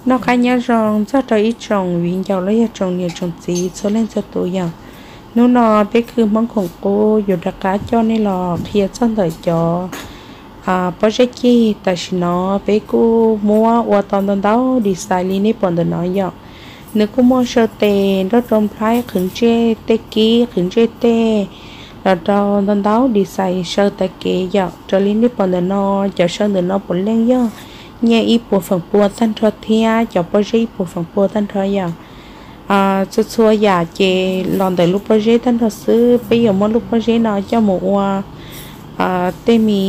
Noj qab nyob zoo txog rau ib tsoom viv ncaus los yog tsoom niam tsoom txiv txhua leej txhua tus yom. Hnub no peb khw Hmoob Khoom Qub yuav rov qab coj nej los qhia txog ntawm cov pob zeb cig. Tam sim no peb kuj muab ua tau ntau ntau design li nej pom ntawm no yom. Nws kuj muaj saw tes nroj rau nplhaib qhwv ntsej tej kib qhwv ntsej tej los rau ntau ntau design saw tas kev yom. Raws li nej pom ntawm no, cov saw ntawm no puav leej yog nyiaj ib puas feem pua tag nrho thiab cov pob zeb ib puas feem pua tag nrho yom. Txhua txhua yam ces los ntawm lub pob zeb tag nrho xwb. Peb yuav muab lub pob zeb no coj mus ua tej me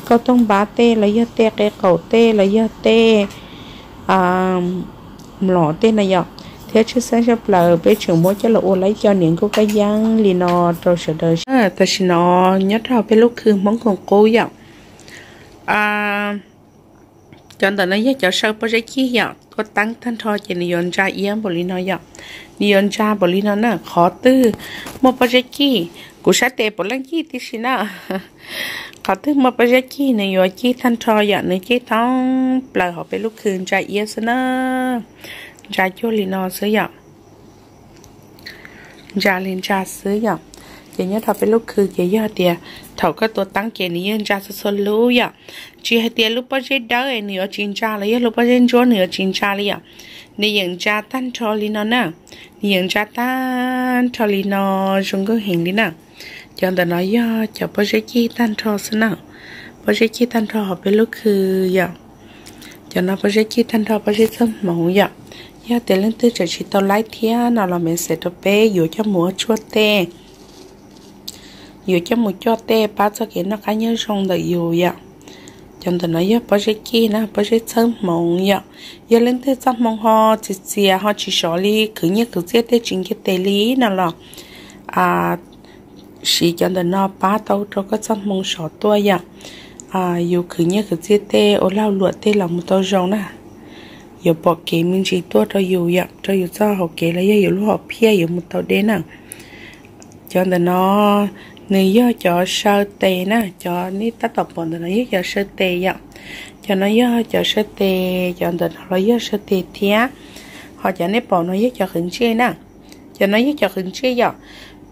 kauj tooj npab tej los yog tej qe qaum tej los yog tej mlom tej na yom, thiab tshwj xeeb tshaj plaws peb tseem muab coj los ua lawv cov niam nkauj kab yeeb li no rau sawv daws. Tam sim no nyob rau peb lub khw Hmoob Khoom Qub yom. Cov ntawm no yog cov saw pob zeb cig yom, tuaj teeb tag nrho ces nws yuav ntsa iab npaum li no yom. Nws yuav ntsa npaum li no na, qhov twg muaj pob zeb cig, kuv saib tes puav leej cig tib si na. Qhov twg muaj pob zeb cig nws yuav cig tag nrho yom, nws cig thoob plaws hauv peb lub khw ntsa iab xwb na. Ntsa cuag li no xwb yom. Ntsa li ntsa xwb yom. Ces nyob rau peb lub khw ces yog tias thaum koj tuaj teeb ces nws yeej ntsa txhua txhua lub yom. Tsis hais tias lub pob zeb dawb es nws yuav tsis ntsa los yog lub pob zeb ntsuab nws yuav tsis ntsa li yom. Nws yeej ntsa tag nrho li no na. Nws yeej ntsa tag nrho li no, zoo nkauj heev li na. Cov ntawm no yog cov pob zeb cig tag nrho xwb na. Pob zeb cig tag nrho hauv peb lub khw yom. Cov no pob zeb cig tag nrho, pob zeb txhawb hmoov yom. Yog tias leej twg tseem tsis tau laib thiab no los message rau peb, yuav coj mus ua tshuaj tej, yuav coj mus coj tej pab txoj kev noj qab nyob zoo ntawm yus yom. Cov ntawm no yog pob zeb cig na, pob zeb txhawb hmoov yom. Yog leej twg txoj hmoo ho txias txias ho tsis sov li, khwv nyiaj khwv txiaj tej tsis nce tes li no los siv cov ntawm no pab tau rau koj txoj hmoo sov tuaj yom. Yus khwv nyiaj khwv txiaj tej ua lag luam tej los mus tau zoo na. Yuav pom kev me ntsis tuaj rau yus yom, rau yus txoj hauv kev los yog yus lub hom phiaj yuav mus tau deb na. Cov ntawm no nws yog cov saw tes na, cov nej tab tom pom ntawm no yog cov saw tes yom. Cov no yog cov saw tes, cov ntawm no los yog saw tes thiab. Ho cov nej pom no yog cov qhwv ntsej na. Cov no yog cov qhwv ntsej yom.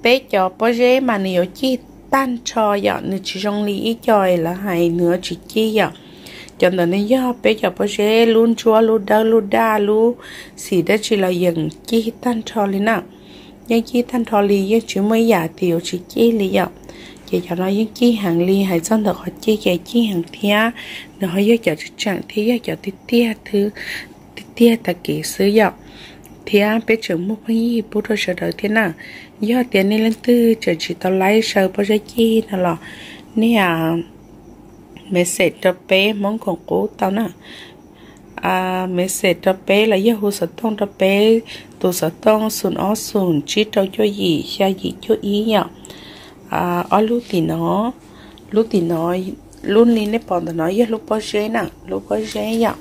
Peb cov pob zeb mas nws yuav cig tag nrho yom, nws tsis zoo li ib co lawv hais nws yuav tsis cig yom. Cov ntawm no yog peb cov pob zeb lub ntsuab, lub dawb, lub daj, lub xim dab tsi los yeej cig tag nrho li na. Yeej cig tag nrho li, yeej tsis muaj ib yam tias yuav tsis cig li yom. Ces cov no yeej cig heev li, hais txog ntawm qhov cig ces cig heev thiab. Nws ho yog cov tseem tseem thiab yog cov tiag tiag, tiag tiag tag kev xwb yom. Thiab peb tseem muaj pheej yig pub rau sawv daws thiab na. Yog tias nej leej twg tseem tsis tau laib saw pob zeb cig no los nej message rau peb Hmoob Khoom Qub tau na. Message rau peb los yog hu xov tooj rau peb, tus xov tooj xoom ob xoom tsib rau cuaj yim xya yim cuaj ib yom. Ob lub tim no, lub tim no, lub li nej pom ntawm no yog lub pob zeb na, lub pob zeb yom.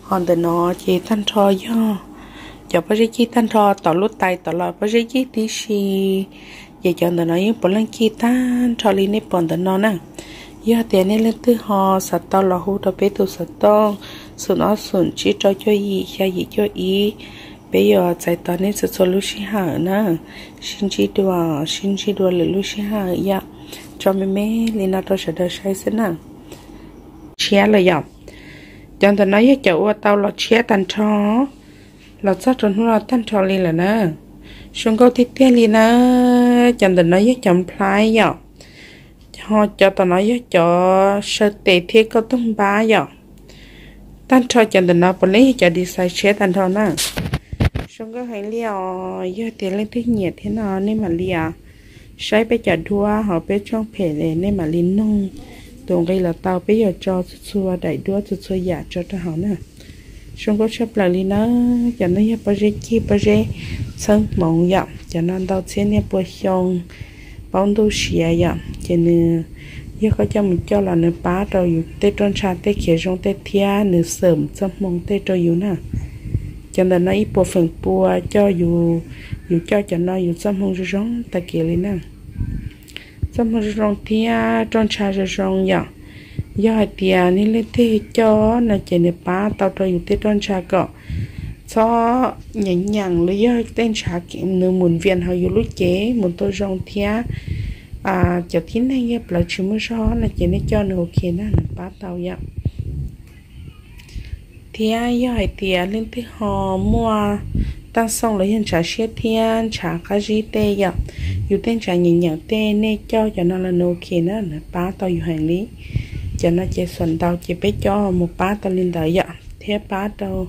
Ho ntawm no ces tag nrho yog cov pob zeb cig tag nrho, tom lub tais tom los pob zeb cig tib si. Ces cov ntawm no yeej puav leej cig tag nrho li nej pom ntawm no na. Yog tias nej leej twg ho xav tau los hu rau peb tus xov tooj xoom ob xoom tsib rau cuaj yim xya yim cuaj ib, peb yuav txais tos nej txhua txhua lub sij hawm na. Sib ntsib dua, sib ntsib dua lwm lub sij hawm yom. Tso me me li no rau sawv daws saib xwb na. Tshiab lawm yom. Cov ntawm no yog cov ua tau los tshiab tag nrho, los txog rau hnub no tag nrho li lawm na. Zoo nkauj tiag tiag li na. Cov ntawm no yog cov nplhaib yom. Ho cov tom no yog cov saw tes thiab kauj toog npab yom. Tag nrho cov ntawm no puav leej yog cov design tshiab tag nrho na. Zoo nkauj heev li os. Yog tias leej twg nyiam thiab no nej mam li saib peb cov duab hauv peb tshooj phem, nej mam li noog tus nqi los tau, peb yuav tso txhua txhua daim duab txhua txhua yam tso rau hauv na. Zoo nkauj tshaj plaws li na. Cov no yog pob zeb cig, pob zeb txhawb hmoov yom. Cov no ntau txhiab niaj pua xyoo, paub ntuj siav yom. Ces nws, yog koj coj mus coj los nws pab rau yus tej roj ntsha tej khiav zoo tej thiab nws xwm txoj hmoo tej rau yus na. Cov ntawm no ib puas feem pua coj yus, yus coj cov no yus txoj hmoo zoo zoo tag kev li na. Txoj hmoo zoo zoo thiab roj ntsha zoo zoo yom. Yog hais tias nej leej twg coj no ces nws pab tau rau yus tej roj ntsha kom txhob nyeem nyeem los yog tej ntshav nws mus vias hauv yus lub cev mus tau zoo thiab cov tib neeg yog plawv tsis muaj zog no ces nej coj nws ok na, nws pab tau yom. Thiab yog hais tias leej twg ho muaj taaj xooj los yog ntshav siab thiab ntshav qab zib tej yom, yus tej ntshav nyeem nyeem tej nej coj cov no los nws ok na, nws pab tau yus heev li. Cov no ces xuam ntaus ces peb coj mus pab tau li ntawd yom, thiab pab rau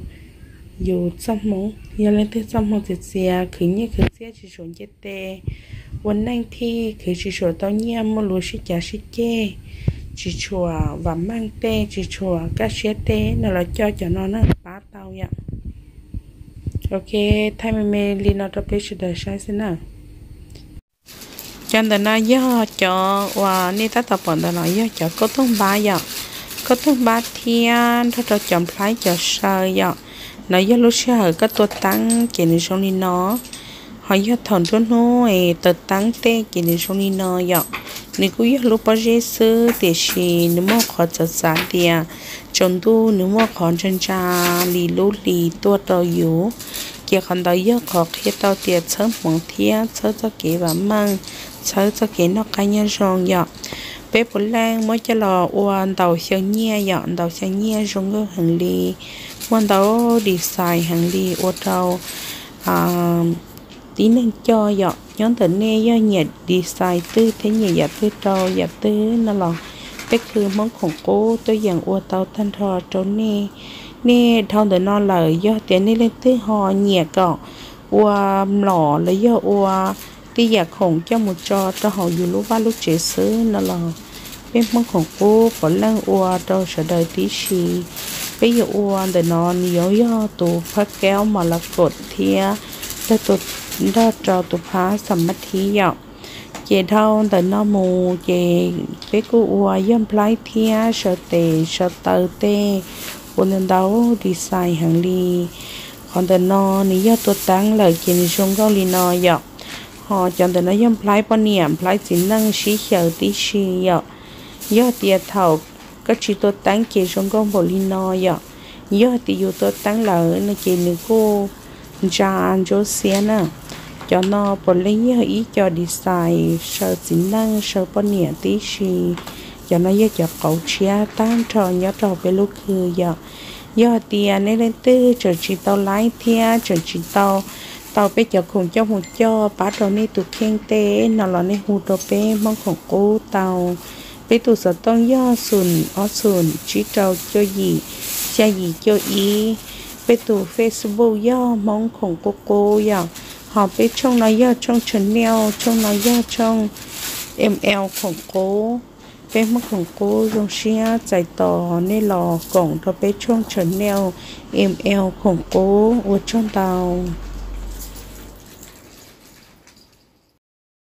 yus txoj hmoo. Yog leej twg txoj hmoo txias txias, khwv nyiaj khwv txiaj tsis tshua nce tes, ua neej thij khwv tsis tshua tau nyiaj, muaj lus sib cav sib ceg, tsis tshua vam meej tej, tsis tshua kaj siab tej no los coj cov no na pab tau yom. Ok, thaij me me li no rau peb sawv daws saib xwb na. Cov ntawm no yog cov uas nej tab tom pom ntawm no yog cov kauj tooj npab yom, kauj tooj npab thiab nrog rau cov nplhaib cov saw yom. No yog lub sij hawm koj tua teeb ces nws zoo li no, ho yog thaum nruab hnub es taws teeb tej ces nws zoo li no yom. Nws kuj yog lub pob zeb xwb tiam sis nws muaj qhov txawv txav tias tsaus ntuj nws muaj qhov ntsa ntsa li lub hli tuaj rau yus, ces qhov ntawd yog qhov qhia tau tias txhawb hmoov thiab txhawb txoj kev vam meej, txhawb txoj kev noj qab nyob zoo yom. Peb puav leej muab coj los ua ntaus xyaw nyiaj yom, ntaus xyaw nyiaj zoo nkauj heev li, muaj ntau design heev li ua rau tib neeg coj yom. Nyob ntawm nej yog nyiam design twg thiab nyiam yam twg rau yam twg no los peb khw Hmoob Khoom Qub tuaj yeem ua tau tag nrho rau nej. Nej dhau ntawm no lawm yog tias nej leej twg ho nyiam kom ua mlom los yog ua tej yam khoom coj mus tso rau hauv yus lub vaj lub tsev xwb no los peb Hmoob Khoom Qub puav leej ua rau sawv daws tib si. Peb yuav ua ntawm no nws yuav yog tus phab kaub mos las kom thiab nrog rau tus phab xam mab thib yom. Ces dhau ntawm no mus ces peb kuj ua yog nplhaib thiab saw tes saw taw tej ua ntau ntau design heev li. Qhov ntawm no nws yog tua teeb lawm ces nws zoo nkauj li no yom. Ho cov ntawm no yog nplhaib poj niam nplhaib txiv neej sib xyaw tib si yom. Yog tias thaum koj tsis tua teeb ces zoo nkauj npaum li no yom. Yog tias yus tua teeb lawm no ces nws kuj ntsa ntsuab xiab na. Cov no puav leej yog ib co design saw txiv neej saw poj niam tib si. Cov no yog cov qauv tshiab tag nrho nyob rau peb lub khw yom. Yog tias nej leej twg tseem tsis tau laib thiab tseem tsis tau tau peb cov khoom coj mus coj pab rau nej tus kheej tej no los nej hu rau peb Hmoob Khoom Qub tau. Peb tus xov tooj yog xoom ob xoom tsib rau cuaj yim xya yim cuaj ib. Peb tus Facebook yog Hmoob Khoom Qub Qub yom. Ho peb tshooj no yog tshooj channel, tshooj no yog tshooj M L Khoom Qub. Peb Hmoob Khoom Qub zoo siab txais tos nej los koom rau peb tshooj channel M L Khoom Qub, ua tsaug ntau.